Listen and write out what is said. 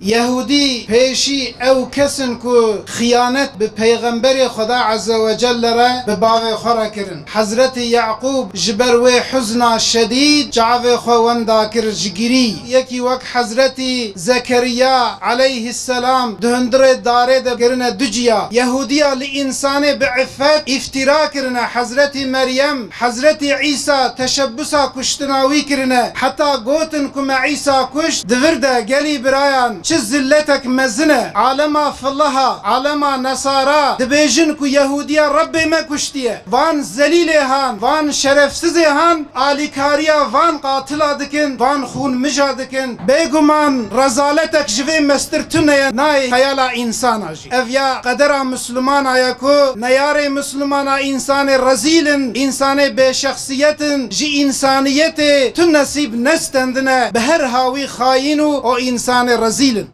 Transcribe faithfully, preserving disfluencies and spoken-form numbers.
Yehûdî pêşî ew kes in ku xiyanet bi Peyxemberê Xweda Azze ve Celle re, bi bavê xwe re kirin. Hezretî Yaqûb ji ber wê huzna şedîd çavê xwe wenda kir ji girî. Yekî wek Hezretî Zekeriya aleyhisselam di hundirê darê de kirine du ciya. Yehûdiya li însanê bi îffet îftîra kirine. Hezretî Meryem, Hezretî Îsa teşebbusa kuştina wî kirine. Heta gotin ku me Îsa kuşt, di vir de gelî birayan, çi zilletek mezin e. Alema filaha, alema nesara dibêjin ku Yehûdiya Rebbê me kuştiye. Van zelîlê han, van şerefsizê han alîkariya van qatila dikin, van xûnmija dikin. Bêguman rezaletek ji vê mestir tune ye nayê xeyala însana jî. Ev ya qedera Mislimana ye ku neyarê Mislimana însanê rezîl in, însanê bêşexsiyet in, ji însaniyetê tu nesîb nestendine, bi her hawî xayîn û o însanê rezîl.